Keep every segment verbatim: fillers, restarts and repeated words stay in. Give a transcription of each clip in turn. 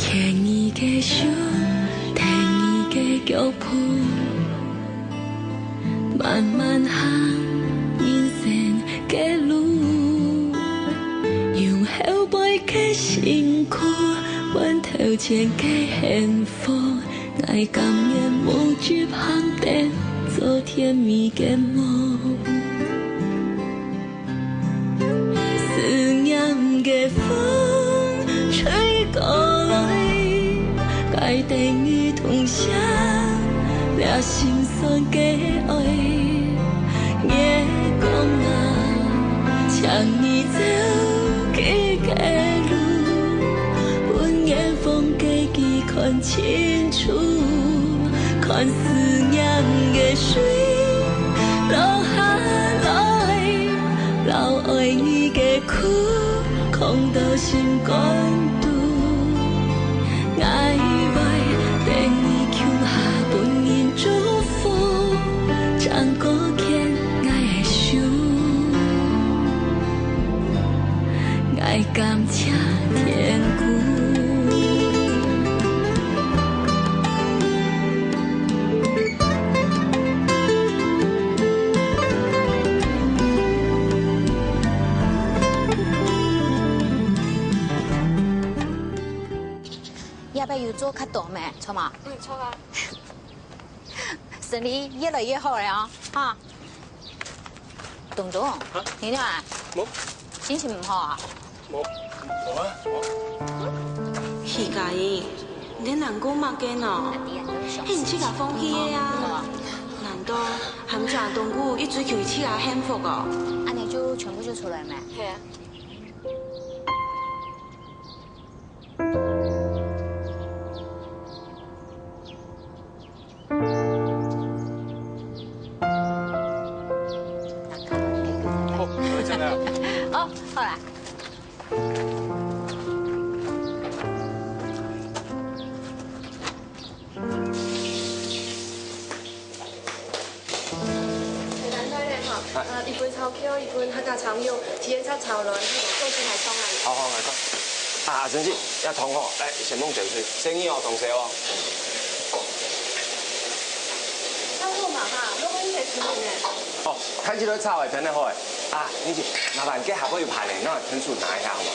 牽你个手，跈你个腳步，慢慢行人生个路。用後背个辛苦，換頭前个幸福。𠊎甘願無執行燈，做甜蜜个夢。 思念个風吹過來，𠊎等你同享這心酸个愛。月光啊，牽你走去个路，分遠方个佢看清楚，看思念个水落下來。 留愛你个苦，囥到心肝肚。𠊎會等你共下分人祝福，正過牽𠊎个手，𠊎感謝天公。 這擺有做較多無？著無？嗯，著啊。生理越來越好了哦，哈。東東，啊？你呢？無。心情毋好啊？無，無啊，無。徐佳瑩，你在難過麼个呢？係你自家放棄个啊。難道還毋知東姑一直追求自家幸福哦？恁樣就全部就出來咩？係啊。 好，我來講了。哦，好啦。 簡單來咧吼，呃，一份炒茄，一份客家炒肉，自家炒炒卵，還有東西還送來。好，好，來看。啊，阿珍姐，這湯吼，來，先弄點水，生意哦，當燒哦。那我嘛哈，那我應該出去呢。哦，看起來炒个真个好誒。啊，你姐，麻煩這下會有盤呢，拿來分手拿一下好嗎？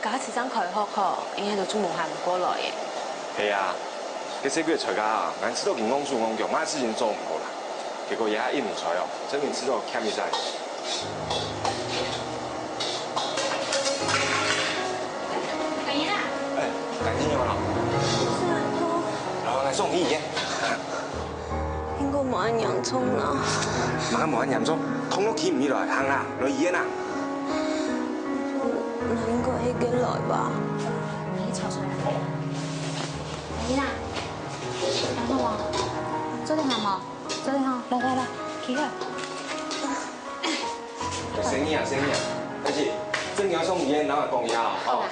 假使正開學吼，應該都做無閒過來耶。係啊，該細鬼个衰家啊，𠊎知道佢戇手戇腳，麼个事情做毋好啦。結果這下一毋在哦，證明知道欠一債。感恩啊！哎，感恩你好。然後來送你一件。 應該無恁嚴重啦。麼个無恁嚴重？痛到起毋起來，行啦，來醫院啦。那應該會得來吧？你吵出來。來啦，然後啊，做得好嗎？做得好，來來來，起來。生意啊，生意啊，但是正經愛送醫院，等下講一下哦。好啦，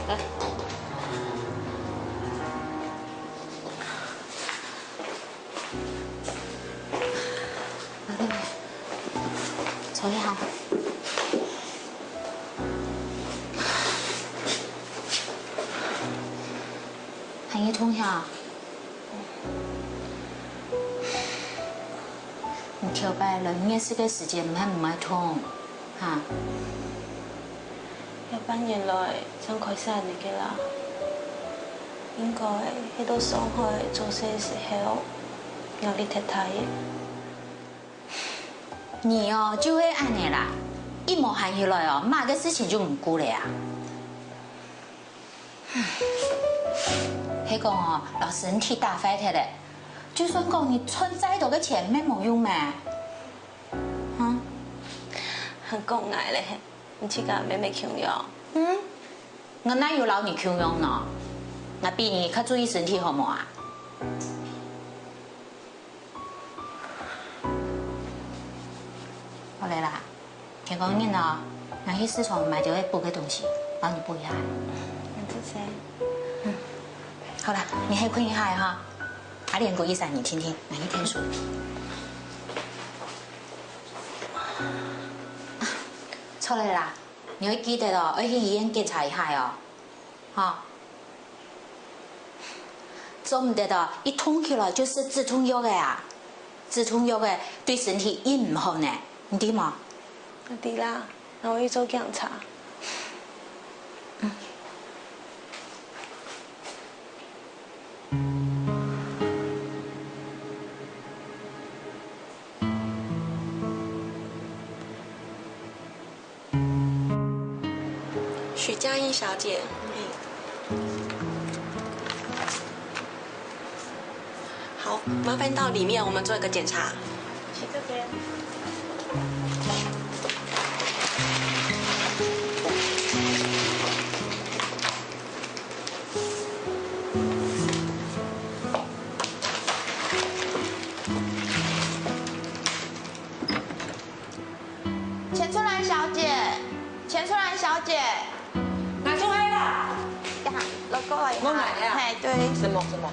來。 坐一下。還有痛呀？你頭擺來月事个時節，毋係毋會痛，哈？ 這半年來，正開始恁樣个啦。應該係到上海做事个時候，壓力忒大了。你哦，就係恁樣啦，一無閒起來哦，麼个事情就毋顧了啊。係講哦，摎身體打壞忒了，就算講你賺再多个錢，也無用咩。 嗯？還講𠊎咧，你自家妹妹共樣。嗯？𠊎哪有摎你共樣呢？𠊎比你較注意身體好無啊？好了啦，天光日哦，𠊎去市場買兜愛補个東西，幫你補一下。嗯，謝謝。嗯，好啦，你還睏一下哈。阿蓮姑一三年天天，𠊎去𢯭手。 著了啦，你愛記得哦，愛去醫院檢查一下哦，吼。做毋得哦，一痛起來就食止痛藥个啊。止痛藥个對身體也毋好呢，你知無？我知啦，那我去做檢查。许佳音小姐，好，麻烦到里面，我们做一个检查。请这边。钱春兰小姐，钱春兰小姐，拿出来啦！呀，落过来。我来啊。嘿，对。什么什么？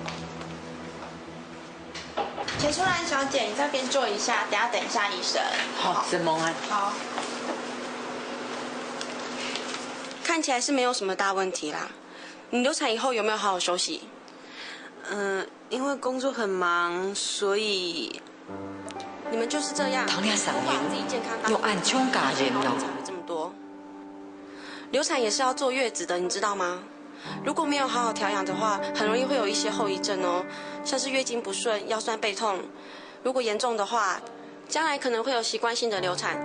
钱春兰小姐，你这边坐一下，等下等一下医生。好，什么啊？好。看起来是没有什么大问题啦。你流产以后有没有好好休息？嗯、因为工作很忙，所以你们就是这样，唐亮想不把自己健康当，又暗中感人了。这么多。流产也是要坐月子的，你知道吗？如果没有好好调养的话，很容易会有一些后遗症哦，像是月经不顺、腰酸背痛。如果严重的话，将来可能会有习惯性的流产。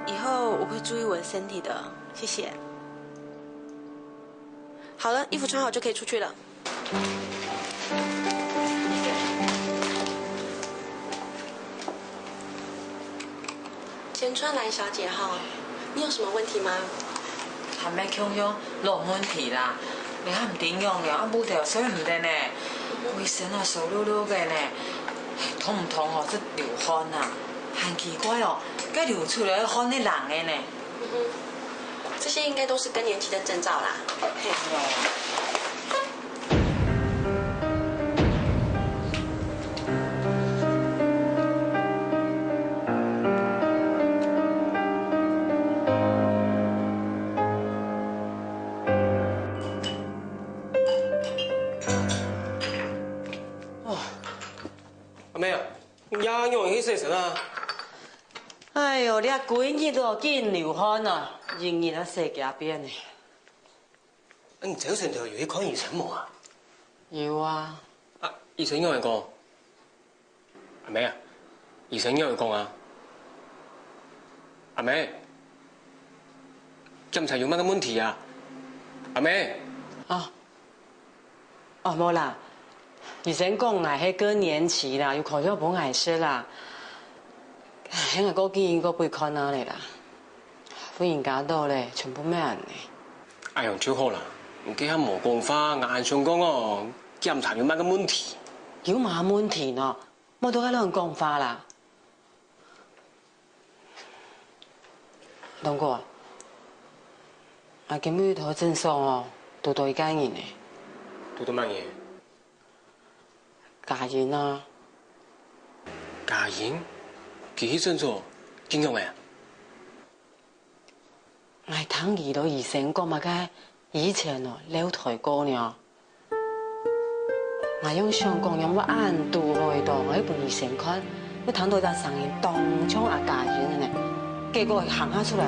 以后我会注意我的身体的，谢谢。好了，衣服穿好就可以出去了。 钱春兰小姐哈，你有什么问题吗？還吂共樣老問題啦，你還毋知樣樣，啊，舞台睡毋得呢，規身啊，燒熝熝个呢，痛毋痛哦，這流汗啊，還奇怪哦，該流出來个汗係冷个呢。嗯哼，這些應該都是更年期的徵兆啦。嘿。 阿妹啊，你仰會去洗身啊？哎喲，這幾日哦，緊流汗啊，日日啊洗幾下遍呢。 啊，你朝晨頭有去看醫生無啊？有啊。啊，醫生仰般講？阿妹啊，醫生仰般講啊？阿妹，檢查有麼个問題啊？阿妹。哦，哦，無啦，醫生講𠊎係更年期啦，有開藥分𠊎食啦。唉，𠊎過幾日過分看啊咧啦。 分人家到咧，全部乜恁呢。哎喲，就好啦，你這下無講話，𠊎還想講哦，檢查有麼个問題？有麼个問題呢？莫在該亂講話啦。東哥啊，𠊎今晡日在診所哦，堵著一個人呢。堵著麼人？ 佳音啊。佳音？佢去診所，仰般个啊？𠊎聽佢兜醫生講麼个，以前哦，漏胎過呢。𠊎仰想講仰會恁堵著，𠊎去分醫生看，又聽著一隻聲音當像阿佳音个呢。結果行下出來，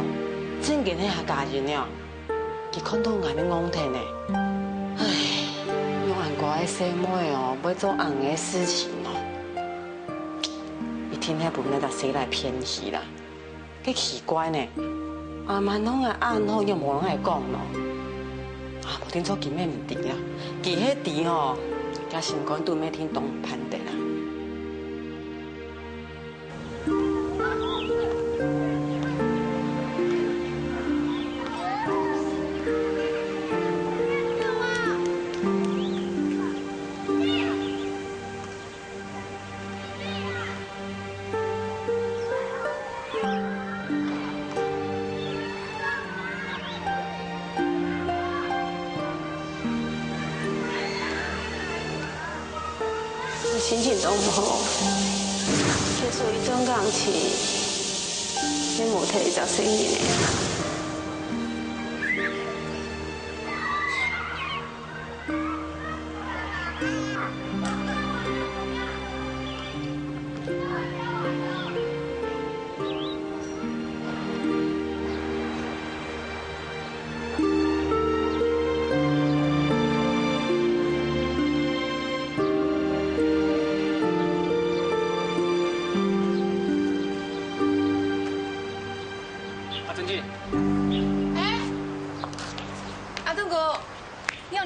正經係阿佳音呢。 佢看著𠊎乜戇忒呢。唉，仰恁乖个細妹哦，會做恁樣个事情哦。一定係分該隻衰倈騙去啦。該奇怪呢，阿滿弄啊恁好，仰無摎𠊎講呢？啊，無定著佢乜毋知啦。佢係知吼，厥心肝肚乜定當盼得啦。 心情都毋好，結束一段感情，也無忒一隻細人仔啊。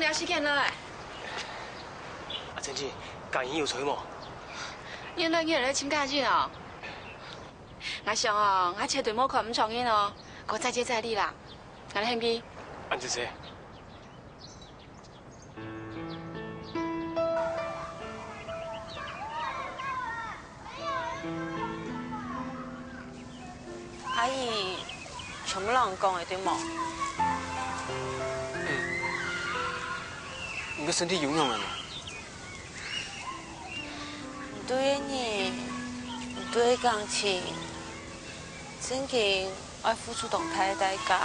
有時間來。阿珍姐，家英有在無？你兩日來尋家英哦？𠊎想哦，𠊎絕對無看毋著你哦，過再接再厲啦。𠊎來喊佢。恁仔細。 阿姨，全部摎你講个對無？嗯。你个身體有用了嗎？你對个人，你對个感情，真經愛付出當大个代價。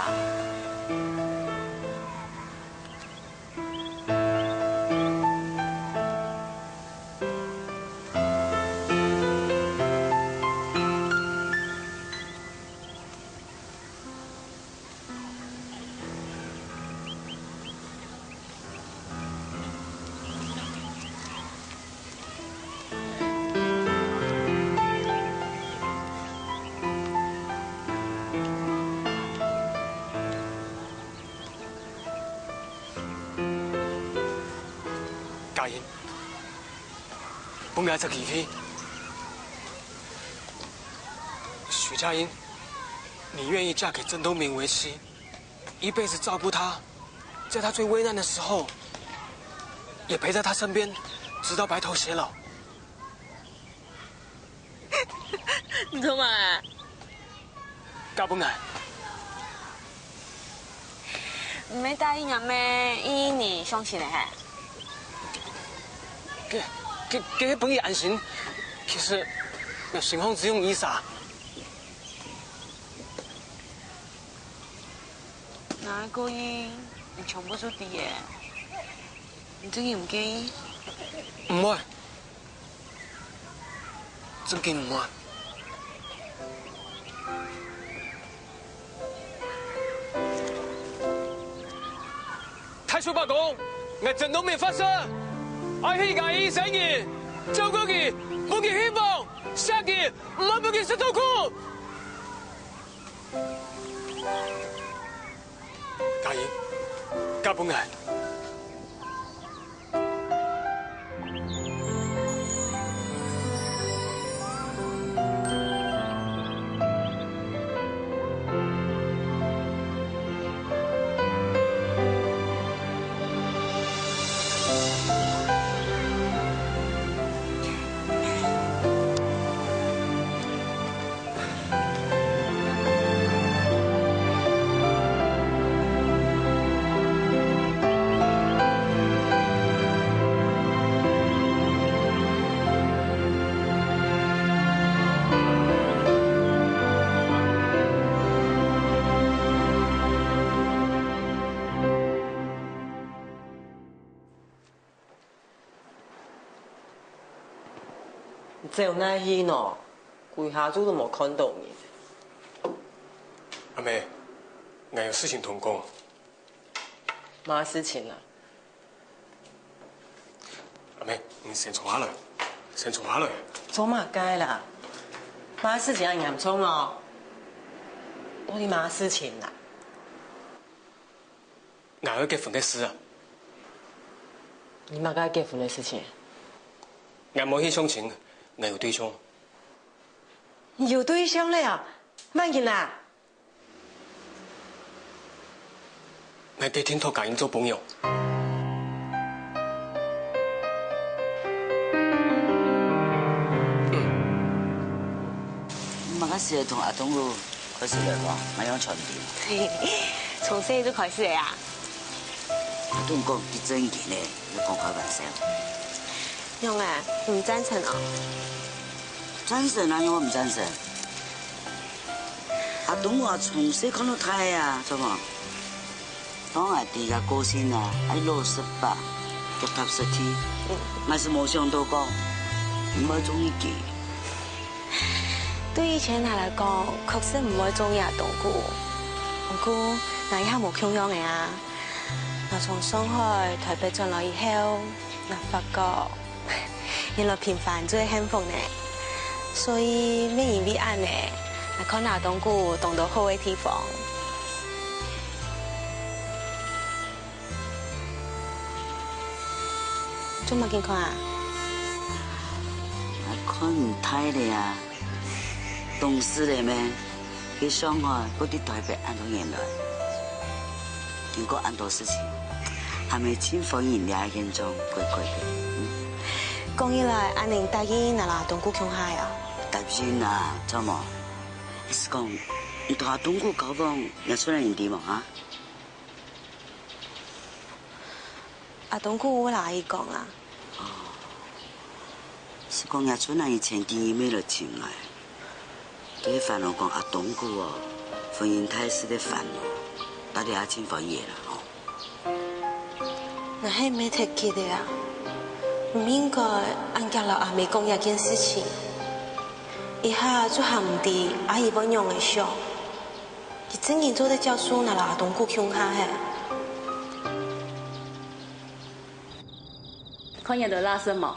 家英，分𠊎一隻機會。徐佳英，你願意嫁給鄭東明為妻，一輩子照顧他，在他最危難的時候，也陪在他身邊，直到白頭偕老。 你做麼个？嫁分𠊎。毋係答應𠊎姆，你相信个係？該，該，該分佢安心。其實，𠊎心項只有你儕。𠊎个意，你全部都知个，你真个毋介意？毋會。 真經毋會。大叔伯公，𠊎鄭東明發誓，愛係𠊎一生人，照顧佢，分佢幸福，惜佢，毋會分佢受痛苦。家英，嫁分𠊎。 走哪去喏？歸下晝都無看著你。阿姆，𠊎有事情同你講。麼个事情啊？阿姆，你先坐下來，先坐下來。做麼个啦？麼个事情恁嚴重哦？到底麼个事情啦？ 𠊎愛結婚个事啊。你麼个愛結婚个事情？𠊎無去相親，𠊎有對象。你有對象了啊？麼人啊？𠊎決定同家英做朋友。你麼个時節同阿東哥 開始來講，𠊎仰傳你？從細就開始个啊。阿東講，佢正經个，你講開玩笑。仰啊，你毋贊成哦？贊成啊，仰會毋贊成？阿東𠊎從細看到大啊，著無？ 當𠊎知佢个性啊，愛老實巴，腳踏實地。𠊎係無想到講，你會中意佢。對以前𠊎來講，確實毋會中意阿東哥。毋過，𠊎一下無共樣个啊。𠊎從上海、台北轉來以後，𠊎發覺 原來平凡就係幸福呢。所以乜因為恁呢，𠊎看阿東哥當多好个地方。做麼个看啊？𠊎看毋大咧啊，懂事咧咩？去上海，過去台北恁多年來，經過恁多事情，阿姆盡歡喜這个現狀，乖乖个。嗯。講起來，恁樣答應拿來同𠊎共下啊？答應啊，著無？係講，你同阿東哥交往，也出來人知無哈？ 阿東哥有摎佢講啊？係講若春蘭以前第二妹來尋𠊎，佢煩惱講阿東哥哦，婚姻大事个煩惱，到底也盡歡喜啦吼。𠊎係毋係忒急个啊？毋應該恁遽摎阿姆講這件事情，一下就還毋知阿姨會仰仔想。 佢正經做得接受拿摎阿東哥共下係？看你都辣手無？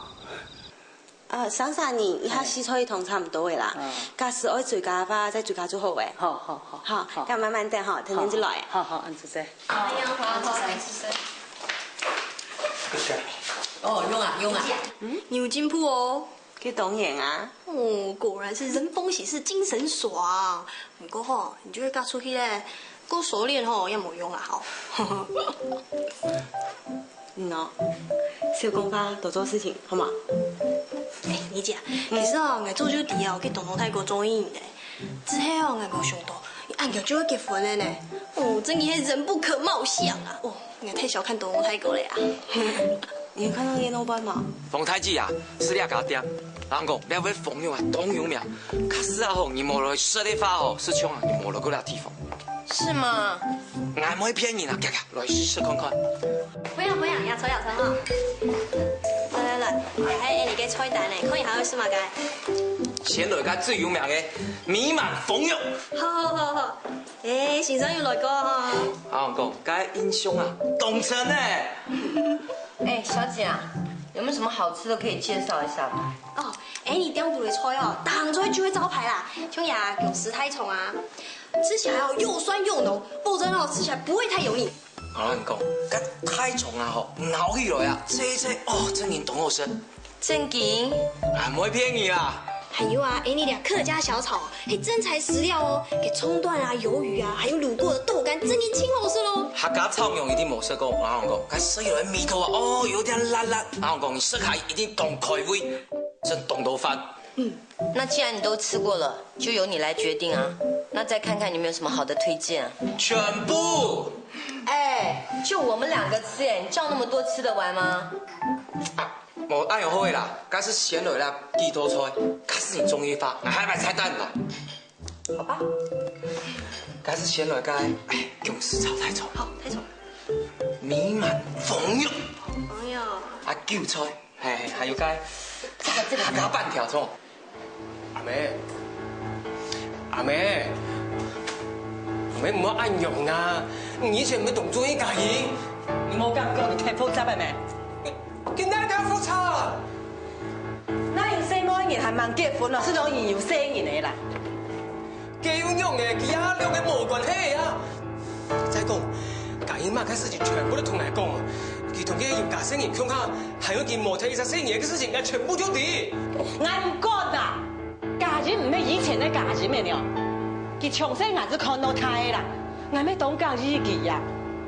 呃，省省呢，一下四菜一湯差毋多个啦。嗯。假使愛追加个話，再追加就好个。好，好，好，好，好。該慢慢等吼，等等就來。好，好，恁仔細。哎呀，好，好，恁仔細。哦，用啊，用啊。嗯，你有進步哦。 該當然啊。哦，果然是人逢喜事精神爽。毋過吼，你就算嫁出去咧，過熟練吼也無用啦吼。嗯哦，少講話，多做事情，好無？哎，你姐，其實哦，𠊎早就知哦，該東東大哥中意你咧。只係哦，𠊎無想到，你恁遽就會結婚了呢。哦，真个係人不可貌相啊！哦， 你太小看東東大哥了啊。你有看到佢个老闆無？方太姐啊，係這家店。人講，這位方玉啊，當有名。假使啊吼，你無來食个話吼，係像啊，你無來過這地方。是嗎？𠊎毋會騙人啊，遽遽來試看看。不用不用，也坐也坐哈。來來來，𠊎還有你个菜單呢，看你還愛食麼个？先來个最有名个美滿方玉。好好好好。 哎，先生有來過哈。阿紅講，該印象啊，當深呢。哎，小姐啊，有沒有什麼好吃的可以介紹一下嗎？哦，哎，你店肚个菜哦，當做就係招牌啦，像呀，薑絲大腸啊，吃起來哦又酸又濃，保證哦吃起來不會太油膩。阿紅講，該大腸啊吼，咬起來啊，脆脆哦，真經當好食。 正經？啊，毋會騙你啦。還有啊，哎，你這客家小炒，係真材實料哦，該蔥段啊、魷魚啊，還有滷過的豆乾，正經盡好食咯。客家炒肉一定無食過，阿紅講，該食起來味道啊，哦，有點辣辣。阿紅講，你食下一定當開胃，真當多飯。嗯，那既然你都吃過了，就由你來決定啊。那再看看你有沒有什麼好的推薦啊？全部。哎，就我們兩個吃，哎，你叫那麼多吃得完嗎？ 無恁樣好个啦，該係先來啦，幾道菜，假使你中意个話，𠊎還買菜單啦。好吧。該係先來个，哎，薑絲炒大腸。好，大腸。美滿黃肉。黃肉。啊，韭菜，嘿，嘿，還有該，這個，這個，客家粄條，中。阿妹，阿妹，阿妹，毋好恁樣啊！你以前毋係當中意嘉怡？你無感覺你忒複雜了咩？ 今哪會忒複雜？哪有細妹人還吂結婚咯，就當人有細人个啦？該又仰仔，佢也兩個無關係啊！再講，嘉怡麼个事情全部都同𠊎講，佢同該有家室人共下，還有佢無忒一隻細人个事情，𠊎全部都知。𠊎毋管啦！ 嘉怡毋係以前个嘉怡了呢，佢從細𠊎就看到大个啦，𠊎乜當合意佢啊。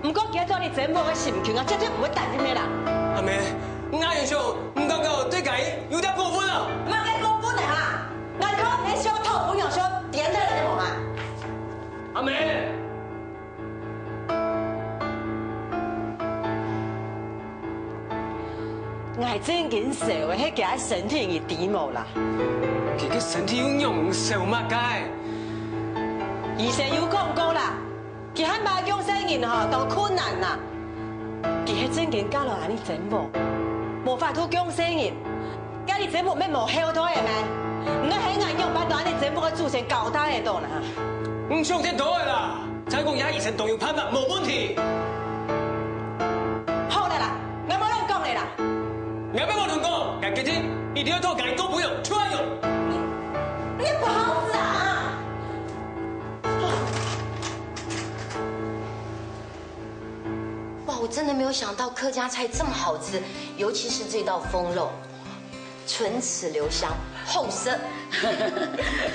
毋過佢愛做你曾某个心臼，𠊎絕對毋會答應个啦。阿妹，𠊎有想，毋敢講對嘉怡有點過分啊。麼个過分个哈？𠊎看你係想討餔娘想顛倒來个無嘛？阿妹。 𠊎正經愁个係佢个身體，你知無啦？佢个身體又仰愁麼个？醫生有講過啦，佢還吂降細人吼，當困難啦。佢係正經嫁落𠊎俚曾某，無法度降細人， 該你曾某乜無後代个咩？毋過係𠊎仰般對𠊎俚曾某个祖先交代个到哪？毋想忒多个啦，再講這醫生當有辦法，無問題。好了啦，𠊎無亂講个啦。𠊎乜無亂講，𠊎決定一定愛討該個餔娘出來用。你不好惹啊！哇，我真的没有想到客家菜这么好吃，尤其是这道封肉，唇齿留香，好食。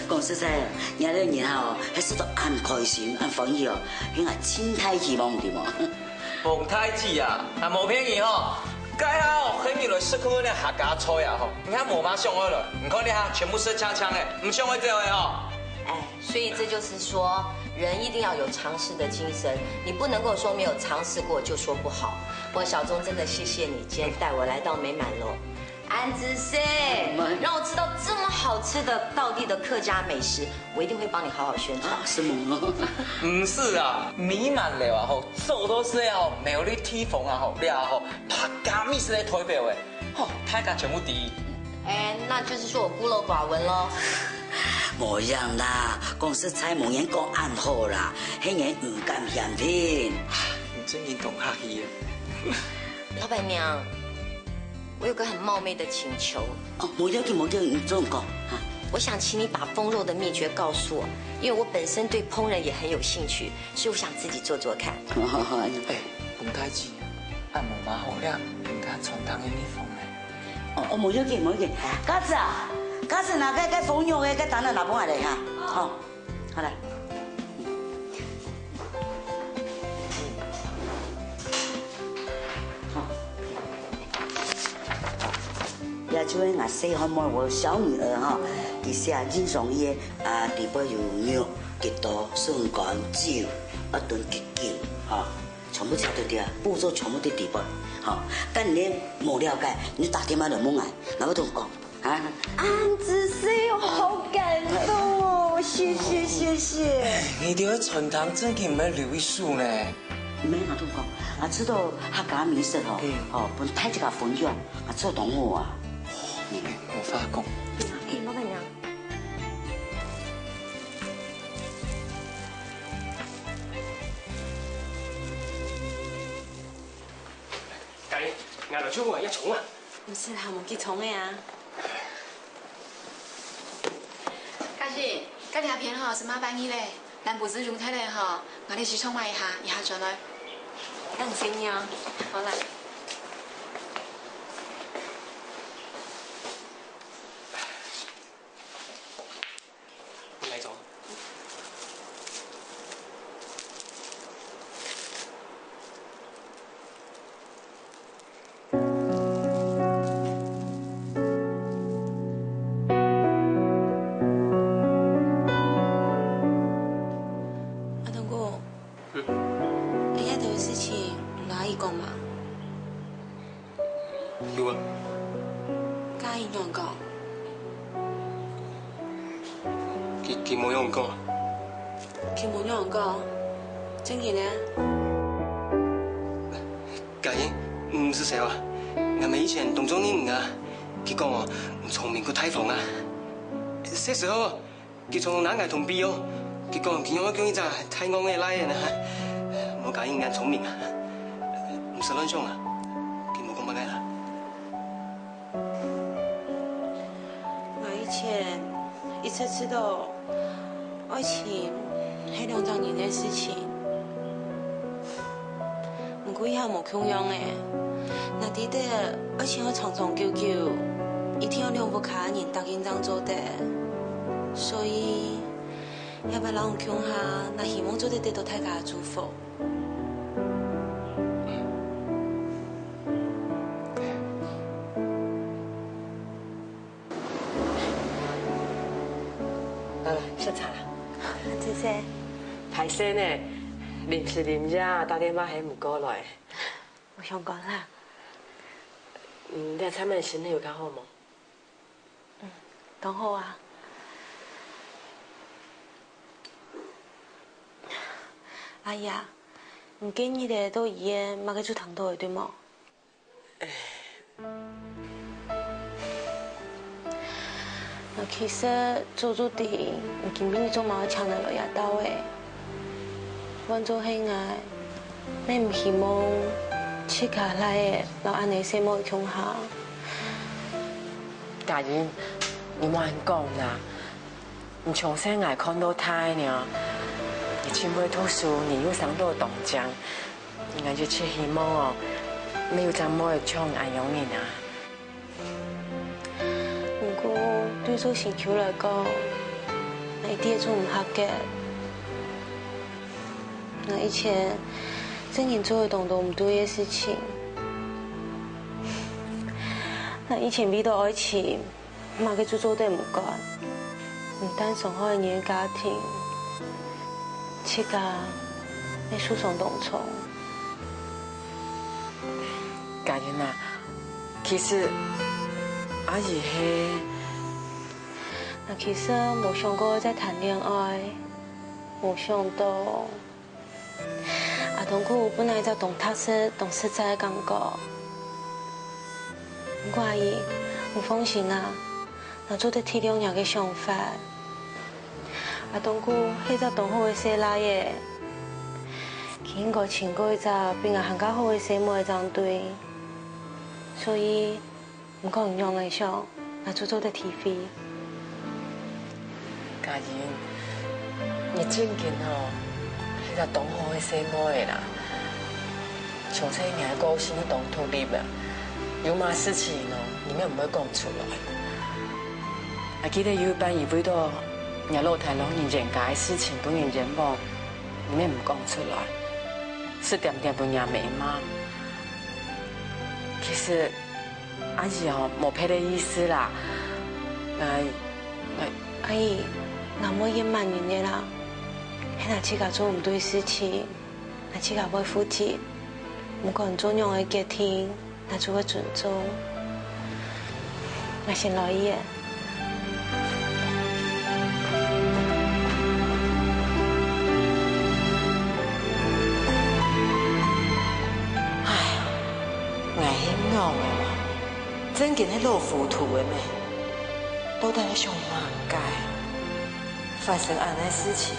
講實在，你這人吼，係食到恁開心、恁歡喜哦，應該盡大希望，對無？ 王大姊啊，啊無騙你吼，該下哦，喊你來食看這客家菜啊吼，你還無麼想愛來，你看這下全部食淨淨个，毋想愛走个吼。哎，所以這就是說，人一定要有嘗試的精神，你不能夠說沒有嘗試過就說不好。不過小鍾真的謝謝你今天帶我來到美滿樓，恁仔細，讓我吃到這麼好吃的道地的客家美食，我一定會幫你好好宣傳。啊，承蒙哦。毋使啊，美滿樓啊吼， 做到係吼，苗栗地方啊吼，這吼，客家美食个代表誒，吼，大家全部知。哎，那就是說我孤陋寡聞咯。無影啦，講實在無人講恁好啦，係人毋敢嫌品。你真經當客氣耶。老闆娘，我有個很冒昧的請求。哦，無要緊，無要緊，你總講啊。我想請你把封肉的秘訣告訴我，因為我本身對烹飪也很有興趣。 所以我想自己做做看。哎，毋大姊，恁無麼好了，人家餐廳个地方呢？哦，哦，無要緊，無要緊。家子啊，家子拿該，該封肉个，該單仔拿分𠊎來哈。好，好來。好。 也就係𠊎細漢妹，我小女兒吼，佢寫認上去个，啊，裡背有肉、幾多、筍乾、酒，啊，燉幾斤，吼，全部寫到底啊，步驟全部在裡背，吼。但你無了解，你打電話來問𠊎，𠊎會同你講，啊。恁仔細哦，好感動哦，謝謝，謝謝。你這个餐廳真經毋係留一手呢。 毋免，𠊎同你講，𠊎知道客家美食吼，嗯。吼，分大自家分享，𠊎知道當好啊。無話講。哎，老闆娘。家英，𠊎來就問一下蔥啊。毋使啦，無幾蔥个啊。 家英，該這片吼，係麻煩你咧，南部子用忒咧吼，𠊎來去沖買一下，一下轉來。等先哦。好啦。來坐。 阿東哥，嗯。你這兜事情有摎阿姨講無？有啊。該阿姨仰講？佢，佢無仰講啊。佢無仰講？正經呢？ 家英，毋使愁啊，𠊎姆以前當中意你啊，佢講哦，你聰明又大方啊。細時候，佢常拿𠊎同比哦，佢講佢仰會像一隻大戇个倈仔呢。無家英恁聰明啊，毋使亂想啊，佢無講麼个啊。 𠊎以前一直知道，愛情係兩隻人个事情。毋過這下無共樣了，𠊎知得愛情愛長長久久，一定愛兩屋下人答應正做得。所以，這擺摎你共下，𠊎希望做得得到大家个祝福。 來來，食茶啦。謝謝。歹勢呢，臨時臨夜打電話喊毋過來。無相干啦。嗯，這站仔身體有較好無？ 當好啊。阿姨啊，你今日仔到醫院，麼个就聽到了，對無？其實早就知，你今晡日做麼个請𠊎來這兜仔。換做係𠊎，乜毋希望自家倈仔摎恁仔細妹共下。 家英，你莫恁講啦。你從細𠊎看到大呢，你盡會讀書，人又生到當靚， ，𠊎就盡希望哦，乜有隻妹像恁樣人啊。毋過，對做心臼來講，𠊎一點都毋合格。𠊎以前正經做了當多毋對个事情。𠊎以前為著愛情， 麼个就做得毋管，毋但傷害人个家庭，自家也受傷當重。嘉欣啊，其實阿姨係，𠊎其實無想過再談戀愛，無想到 阿東牯分𠊎一隻當踏實、當實在个感覺。毋過阿姨，你放心啊，𠊎做得體諒若个想法。阿東牯係隻當好个細倈仔，佢應該尋過一隻比𠊎還較好个細妹正對。所以， 毋管你仰仔想，𠊎就做得體會。嘉欣，你正經吼，係隻當好个細妹仔啦。從細若个個性當獨立啊，有麼事情哦，你乜毋會講出來。𠊎記得有一擺你為著若老弟老人全家个事情分人冤枉，你乜毋講出來，就恬恬分若姆罵。其實， 阿姨哦，無別个意思啦。𠊎，𠊎，阿姨，𠊎無會怨人个啦，係𠊎自家做毋對事情，𠊎自家會負責。毋管做仰个決定，𠊎就會尊重。𠊎先來去了。 唉，𠊎係戇个無？正經係老糊塗个咩？到底係想麼个？發生恁樣个事情，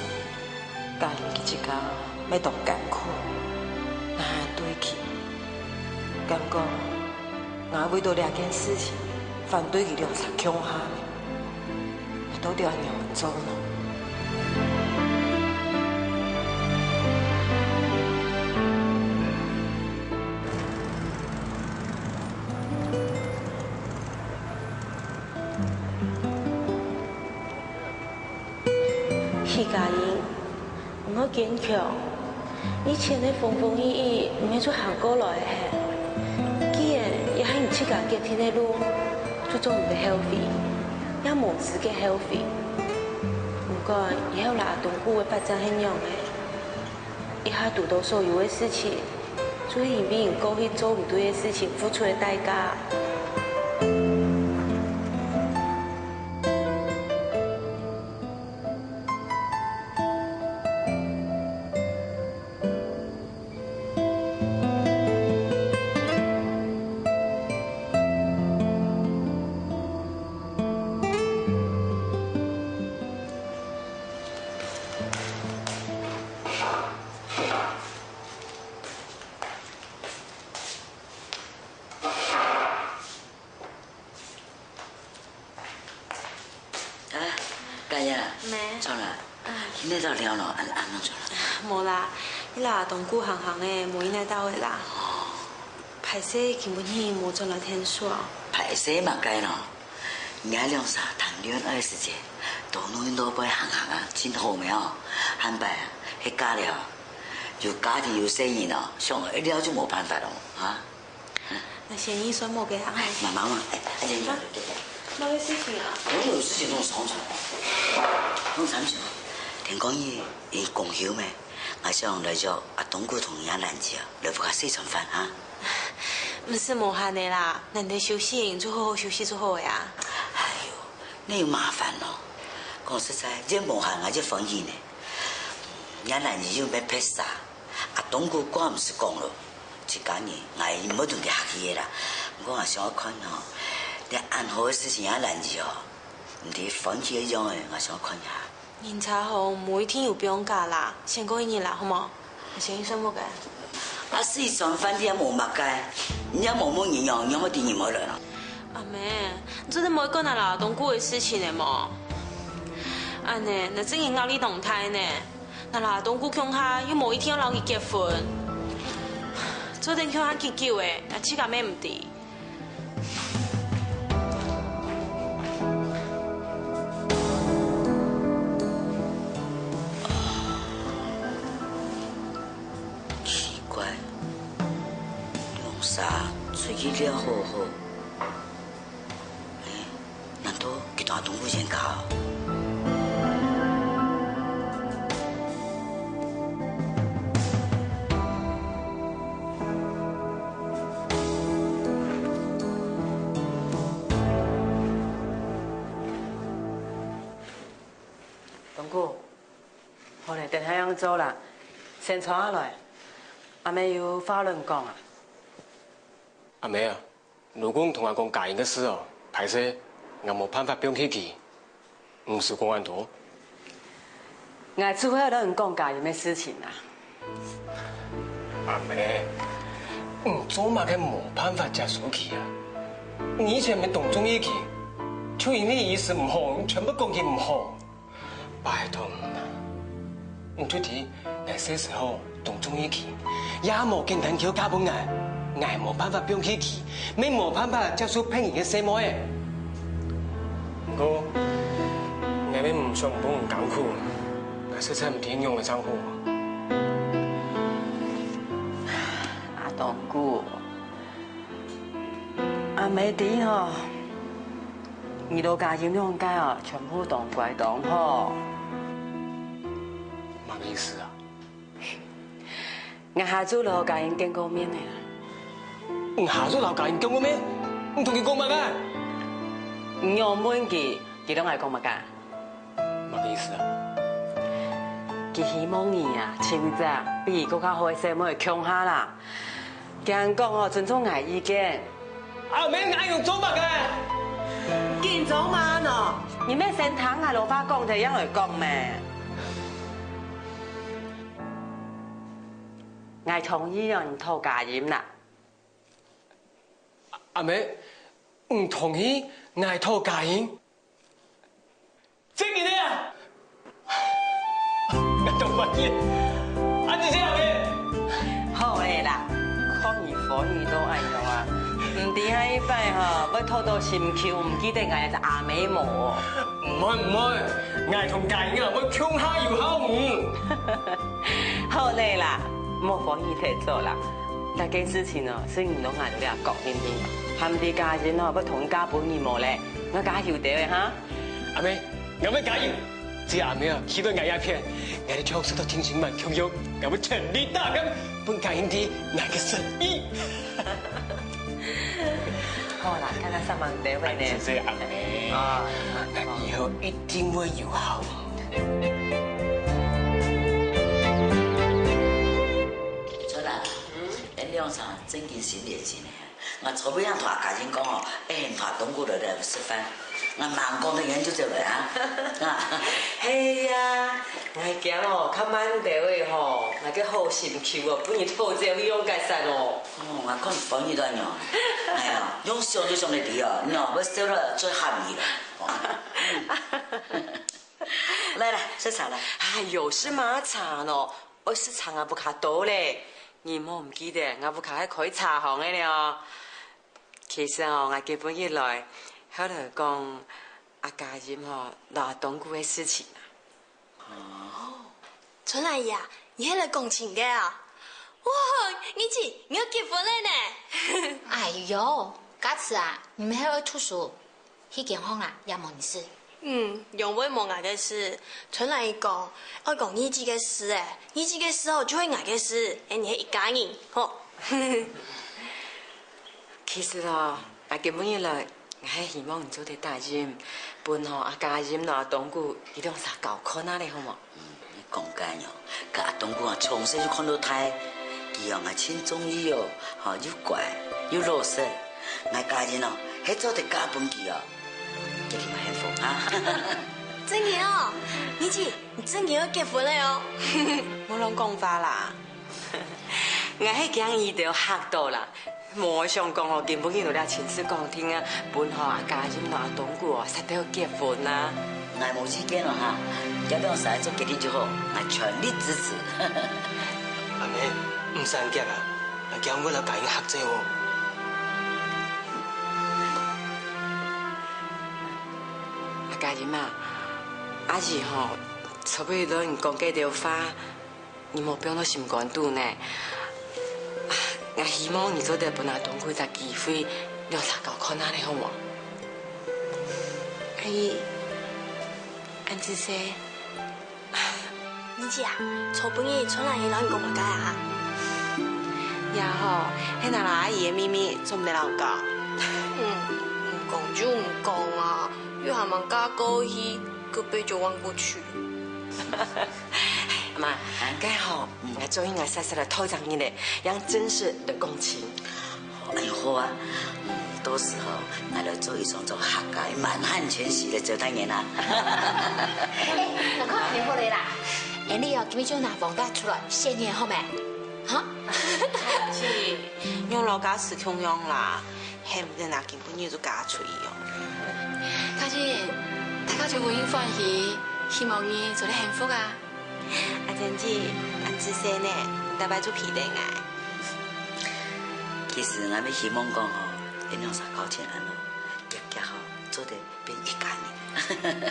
家人佢自家乜當艱苦，𠊎還對佢，敢講 𠊎為著這件事情反對佢兩儕共下，𠊎到底愛仰般做呢？徐佳瑩， 你愛堅強，以前个風風雨雨，毋係就行過來个係。既然也係你自家決定个路，就做毋得後悔，也無資格後悔。毋管以後啦，東牯个發展係仰仔，這下堵著所有个事情，就係因為你過去做毋對个事情付出个代價。 啊，佳瑩啊，咩？著啦，啊。去哪到尞咯，恁暗攏著啦。無啦，這下東牯行行仔，無去哪到仔啦。哦。歹勢，今晡日無轉來𢯭手。歹勢麼个咯？人家兩儕談戀愛个時節，都攏愛到背行行啊，盡好咩哦。下擺啊，係嫁了，有家庭有細人哦，想愛尞就無辦法咯，啊。 𠊎先去算無个啊。哎，慢慢嘛，哎，哎，哎，哎，哎，哎。麼个事情啊？我有事情攏商量，攏商量。天光日，你公休咩？𠊎想來約阿東牯同若蘭子啊，來屋下食餐飯哈。毋使無閒个啦，難得休息，就好好休息就好个啊。哎喲，你有麻煩咯。講實在，越無閒，𠊎越歡喜呢。若蘭子又毋係別儕， 阿東牯掛毋使講咯，自家人，𠊎毋會同佢客氣个啦。毋過𠊎想愛看吼，你恁好个事情也攔住哦，毋知歡喜个樣仔，𠊎想愛看一下。人差吼，無一定有放假啦，先過一日啦，好無？𠊎先去算屋个。啊，食一餐飯你也無麼个，你也無問人樣，仰會知人無來咯？阿妹，你做得莫管阿拉東牯个事情个無？恁呢，你正經壓力當大呢。 𠊎摎東牯共下，又無一定愛摎佢結婚。做陣共下幾久欸，𠊎自家乜毋知。奇怪，兩儕出去尞好好， 難道佢同阿東牯冤家？東牯，好咧，等下樣做啦，先坐下來，阿姆有話摎你講啊。阿姆啊， 老公同𠊎講家英个事哦，歹勢，𠊎無辦法放棄佢。毋使講恁多。𠊎就係摎你講家英个事情啊。阿姆，你做麼个無辦法接受佢啊？你以前乜當中意佢，就因為佢一時毋好，你全部講佢毋好。 拜託你啊，你就知𠊎細時候當中意佢，也無簡單就嫁分𠊎，𠊎無辦法放棄佢，乜無辦法接受別人个細妹仔。毋過，𠊎乜毋想分你艱苦，𠊎實在毋知仰仔正好。阿東牯， 阿姆知吼，你摎家英兩儕哦，全部當乖當好。麼个意思啊？𠊎下晝摎家英見過面了啦。你下晝摎家英見過面？你同佢講麼个？你仰問佢，佢摎𠊎講麼个？ 麼个意思啊？佢希望你啊，尋隻比佢較好个細妹共下啦。佢還講哦，尊重𠊎意見。阿姆，𠊎愛仰做麼个？緊做麼个呢？你乜先聽𠊎老爸講忒正來講咩？𠊎同意哦，你討家英啦。阿姆，你同意𠊎討家英？ 真个啊！𠊎當歡喜，恁仔細啊！好个啦，看你歡喜到恁樣啊，毋知下一擺吼，會討著心臼毋記得𠊎个阿姆無？毋會毋會，𠊎同家英啊會共下有孝女。好个啦，莫歡喜忒早啦。這件事情哦，係你摎𠊎兩儕講定定，還毋知家英哦會同你嫁分你無咧？愛加油兜仔哈！ 阿姆，𠊎會加油！只要阿姆啊，企到𠊎這片，𠊎兜就像石頭定心丸共樣，𠊎會全力打拚，分家英知𠊎个誠意。好啦，看看上網得位呢。恁仔細阿姆，啊，𠊎以後一定會有孝。春蘭，恁兩儕正經心連心呢。 𠊎昨晡夜同阿家英講哦，愛喊阿東牯來來食飯。𠊎吂講忒遠就走了啊。啊。係啊，𠊎驚哦，較慢兜仔吼，𠊎个好心臼哦，分你討走去用該山哦。哦，𠊎看你歡喜到恁樣。哎呀，用想就想得到哦，你哦，會笑到嘴合起來。哦。來來，食茶來。哎喲，食麼个茶呢？ 愛食茶𠊎屋下多咧，你莫毋記得𠊎屋下係開茶行个了哦。其實哦，𠊎今晡日來，係來講阿家英吼摎阿東牯个事情啊。哦，春蘭姨啊，你係來講親个啊？哇，二姊，你愛結婚了呢！哎喲，家慈啊，你毋係愛讀書， 去間房啊，也無你事。嗯，仰會無𠊎个事？春蘭姨講，愛講二姊个事欸，二姊个事哦，就係𠊎个事，𠊎你係一家人，吼。其實哦，𠊎今晡日來，𠊎係希望你做得答應，分吼阿家英摎阿東牯佢兩儕交看下咧，好無？ 嗯，你講个哦，該阿東牯啊，從細就看到大，佢啊𠊎盡中意哦，吼，又乖又老實。𠊎家英哦，係做得嫁分佢哦，一定會幸福啊！真个哦，二姊，你真个要結婚了哦？莫亂講話啦！𠊎係驚佢兜嚇到啦。 無想講哦，今晡日就這親事講定啊，分吼阿家英摎阿東牯哦，煞兜結婚啊！𠊎無意見了哈，佢兩儕做決定就好，𠊎全力支持。阿姆，毋使恁遽啊，驚𠊎摎家英嚇著哦。阿家英啊，阿姨吼，昨晡日摎你講該兜話， 你莫放到心肝肚呢。啊，𠊎希望你做得分阿東輝隻機會，兩儕交看下呢，好無？阿姨，恁仔細。你姐啊，昨晡日春蘭姨摎你講麼个啊？也好，係𠊎摎阿姨个祕密，做毋得摎你講。嗯，毋講就毋講啊，又還吂嫁過去，个背就彎過去。 媽，該吼，𠊎做一下煞煞來討一隻人咧，讓正式來講親。哎喲，好啊，嗯，到時候𠊎來做一張做客家滿漢全席來招待人啊。哎，你看你好咧啦，恁樣哦，今日就拿房價出來，先年好無？哈？姐，用老家時共樣啦，恨不得拿今晡日就嫁出去哦。家姐，大家就會歡喜，希望你做得幸福啊。 阿珍姐，恁仔細呢，你逐擺就陪等𠊎。其實𠊎乜希望講吼，恁樣儕交親恁樣，日腳吼做得變一家人。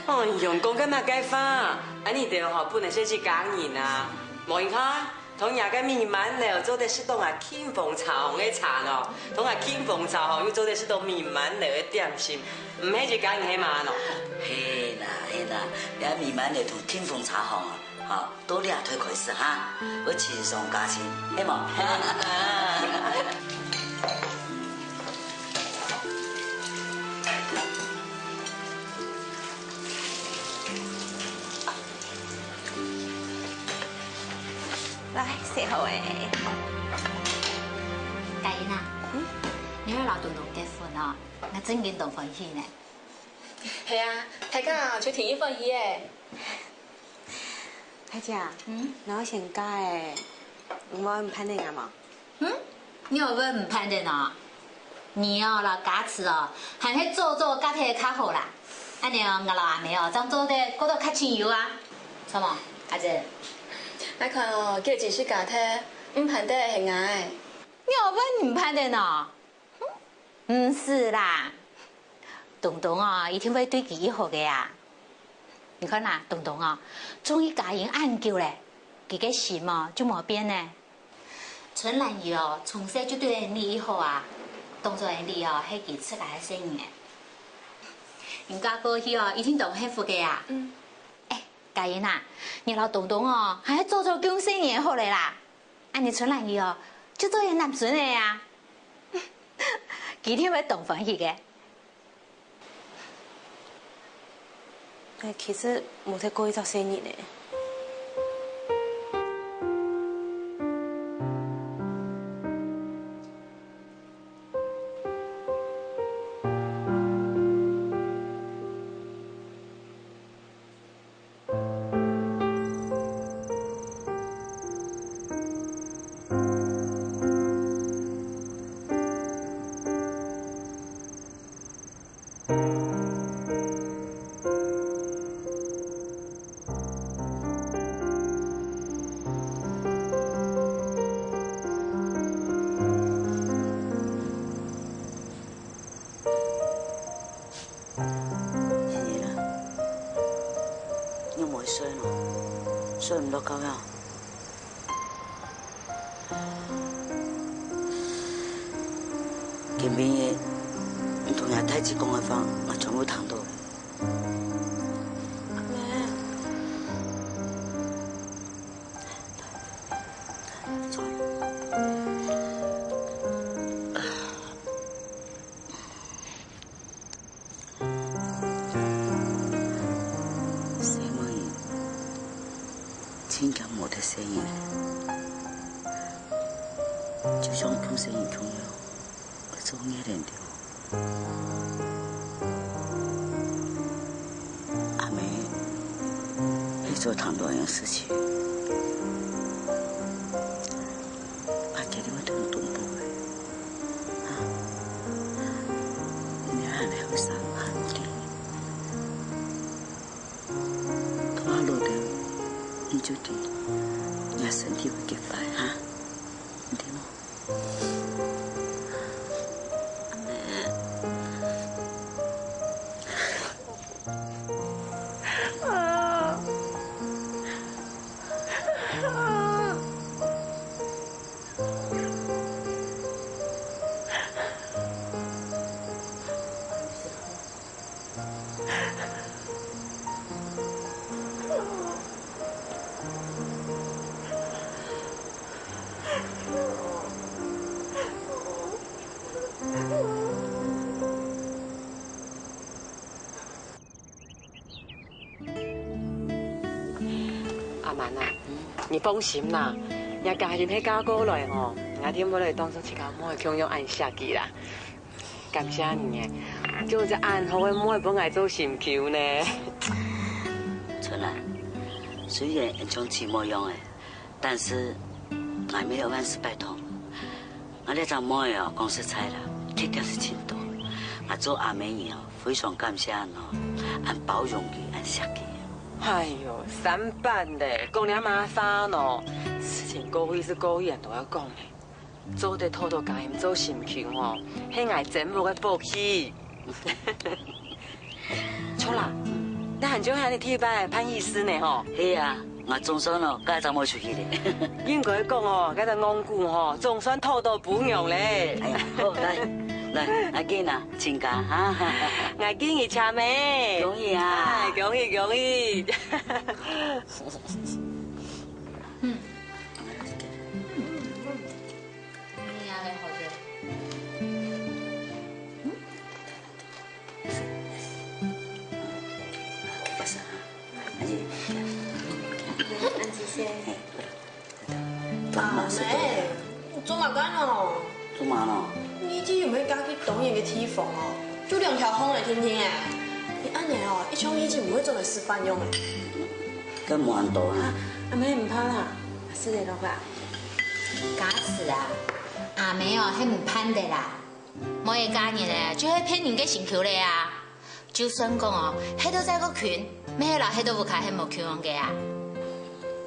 哎喲，講个麼个話？恁樣就吼，本來係一家人啊。無你看，同若个美滿樓做得食到𠊎慶豐茶行个茶咯，同𠊎慶豐茶行又做得食到美滿樓个點心，毋係一家人係麼个咯？係啦係啦，這美滿樓同慶豐茶行啊， 好，對這對開始哈，愛親上加親，係無？來，洗好欸。家英啊，嗯？你愛摎東東結婚哦，𠊎真經當歡喜呢。係啊，大家就天天歡喜欸。 大姐，嗯？𠊎愛先嫁欸，你會毋盼得𠊎無？嗯？你會毋盼得哦？你哦，摎家慈哦，還係早早嫁忒較好啦。恁樣哦，𠊎摎阿姆哦，正做得過到較自由啊。著無，阿珍？𠊎看哦，佢真係嫁忒，毋盼得係𠊎。你會毋盼得哦？ 毋使啦，東東哦，一定會對佢異好个啊。你看啊，東東哦，中意家英恁久咧，佢个心哦，就無變呢。春蘭姨哦，從細就對𠊎異好啊，當做𠊎哦，係佢自家个細人仔。你嫁過去哦，一定當幸福个啊。嗯。哎，家英啊，你摎東東哦，還係早早降細人仔好咧啦。 恁樣春蘭姨哦，就做一個男孫仔啊！佢一定會當歡喜个。哎，其實無忒過一隻細人仔。你仰無睡呢？睡毋落覺呀？今晡日你同若大姊講个話，𠊎全部聽到了。阿姆。 細妹，真驚無忒細人，就像降細人共樣，愛做月亮鳥。阿姆，係做當多樣事情，阿姐你會同你同步个。 啊，你還後生，還毋知。到下老了，你就知，若身體會幾壞哈，你知無？滿啊，你放心啦，若家人係嫁過來吼，𠊎定會來當做自家妹共樣恁惜佢啦。感謝你誒，就係恁好个妹分𠊎做心臼呢。春蘭，雖然恩像姊妹樣誒，但是𠊎乜愛萬事拜託。𠊎這隻妹哦，講實在啦，缺點係盡多。𠊎做阿姆个哦，非常感謝你哦，恁包容佢，恁惜佢。哎喲，三板咧，講了麼儕呢？事情過去係過去，人都愛講个。做得討到家人做心臼哦，係𠊎真屋个福氣。著啦，該還就喊你第一擺辦喜事呢吼。係啊，𠊎總算哦，該隻妹出去咧。應該講哦，該隻戇牯吼，總算討到餔娘咧。哎呀，好，來，來，阿金啊，請假哈。𠊎敬你請咩？恭喜啊！哎，恭喜恭喜！嗯。 你也來好食。恁仔細。阿妹，做麼个呢？做麼个呢？你這又毋係嫁去當遠个地方哦，就兩條巷仔定定誒。你恁仔哦，一像以前毋會做个示範樣誒。該無恁多啦。阿妹毋怕啦，食得落啦。 假使啊，阿姆哦，係毋盼得啦，妹仔嫁人咧，就係別人个心臼咧啊。就算講哦，歇到再過近，乜係摎歇到屋下係無共樣个啊。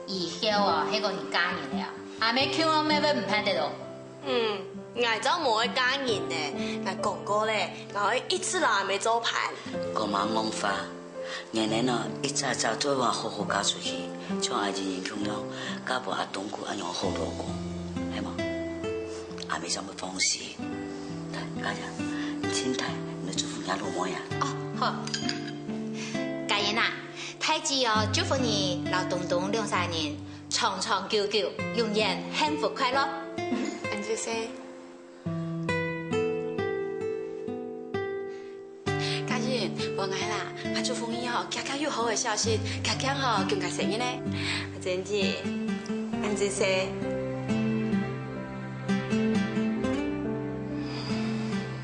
以後哦，係講你嫁人咧哦，阿姆共樣乜會毋盼得哦。嗯，𠊎正無愛嫁人呢，𠊎講過咧，𠊎會一直摎阿姆做伴。講麼个戇話？ 年年哦，一隻隻做得好好嫁出去，像阿英英共樣，嫁分阿東牯恁樣好老公，係無？阿姆正會放心。來，家人，你請大，你來祝福若老妹啊。哦，好。家人啊，大姊哦，祝福你摎東東兩儕人長長久久，永遠幸福快樂。恁仔細。 家人，無礙啦，𠊎祝福你哦，遽遽有好个消息，遽遽吼，共𠊎生日呢。阿珍姐，恁仔細。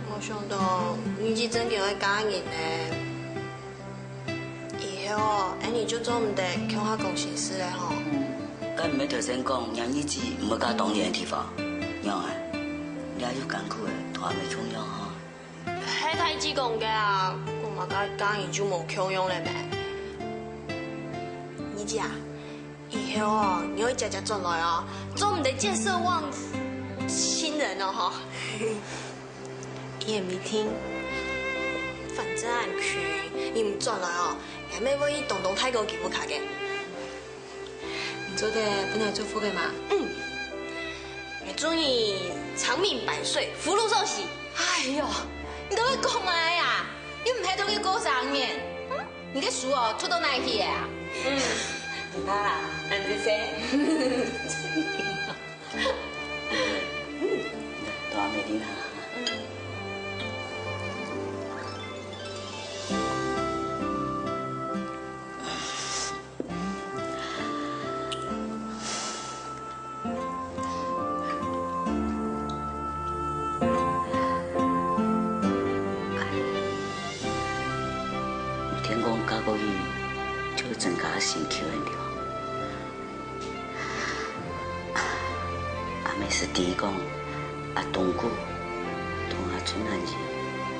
無想到你係真經愛嫁人呢。 以後哦，𫣆俚就做毋得共下講心事了吼。嗯，該毋係頭先講，若二姊毋會嫁當遠个地方，仰仔？你也有艱苦个，同阿姆共樣吼。係大姊講个啊，講麼个嫁人就無共樣了咩？二姊啊，以後哦，你愛遽遽轉來哦，做毋得見色忘情人哦吼。 也毋一定。反正恁近，你毋轉來哦，𠊎乜會去東東大哥佢屋下个。你做得分𠊎祝福个嘛？嗯。𠊎祝你長命百歲，福如壽喜。哎喲，你都會講𠊎啊？又毋係同你過生日。你个書哦，讀到哪去了啊？嗯，毋怕啦，恁仔細。 大妹你好。天公嫁過去，就增加心臼了。 阿姆係知講，阿東牯同阿春蘭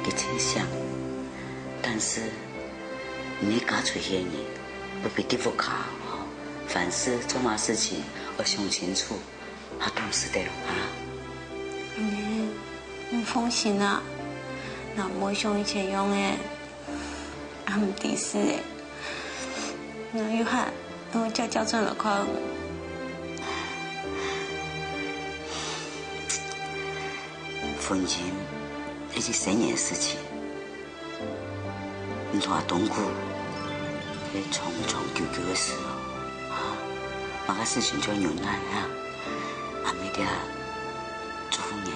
佢盡像，但是你嫁出去个人，不比在屋下吼，凡事做麼事情愛想清楚，還懂事得咯啊。阿姆，你放心啊，𠊎毋會像以前樣仔。 阿姆知事誒，𠊎有閒，𠊎會遽遽轉來看。婚姻係一生人个事情，你同阿東牯係長長久久个事哦，哈，麼个事情就忍耐哈，阿姆這祝福你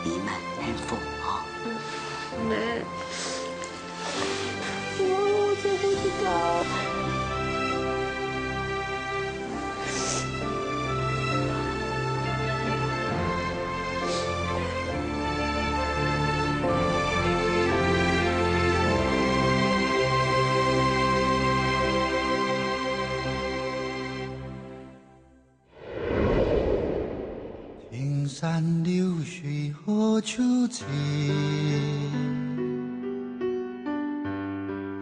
美滿幸福哈。嗯，阿姆。 我，我做不到。山流水何处去？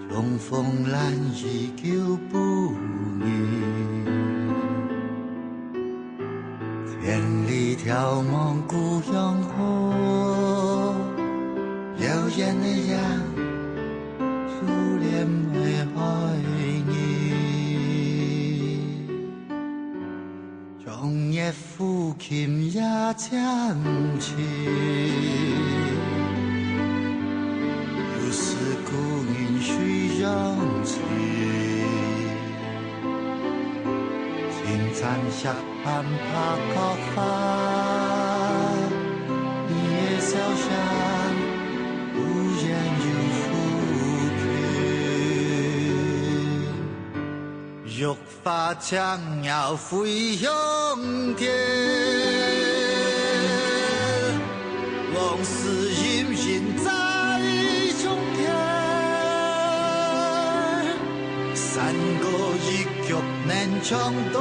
重逢难遇旧不遇。千里眺望故乡河，遥远的雁，珠帘为何语？ 长夜抚琴夜渐去，又思故人水中情。轻唱herhan怕角花，你的箫声忽远又抚琴。 玉发轻摇飞向天，往事隐隐在中间。山歌一曲能唱多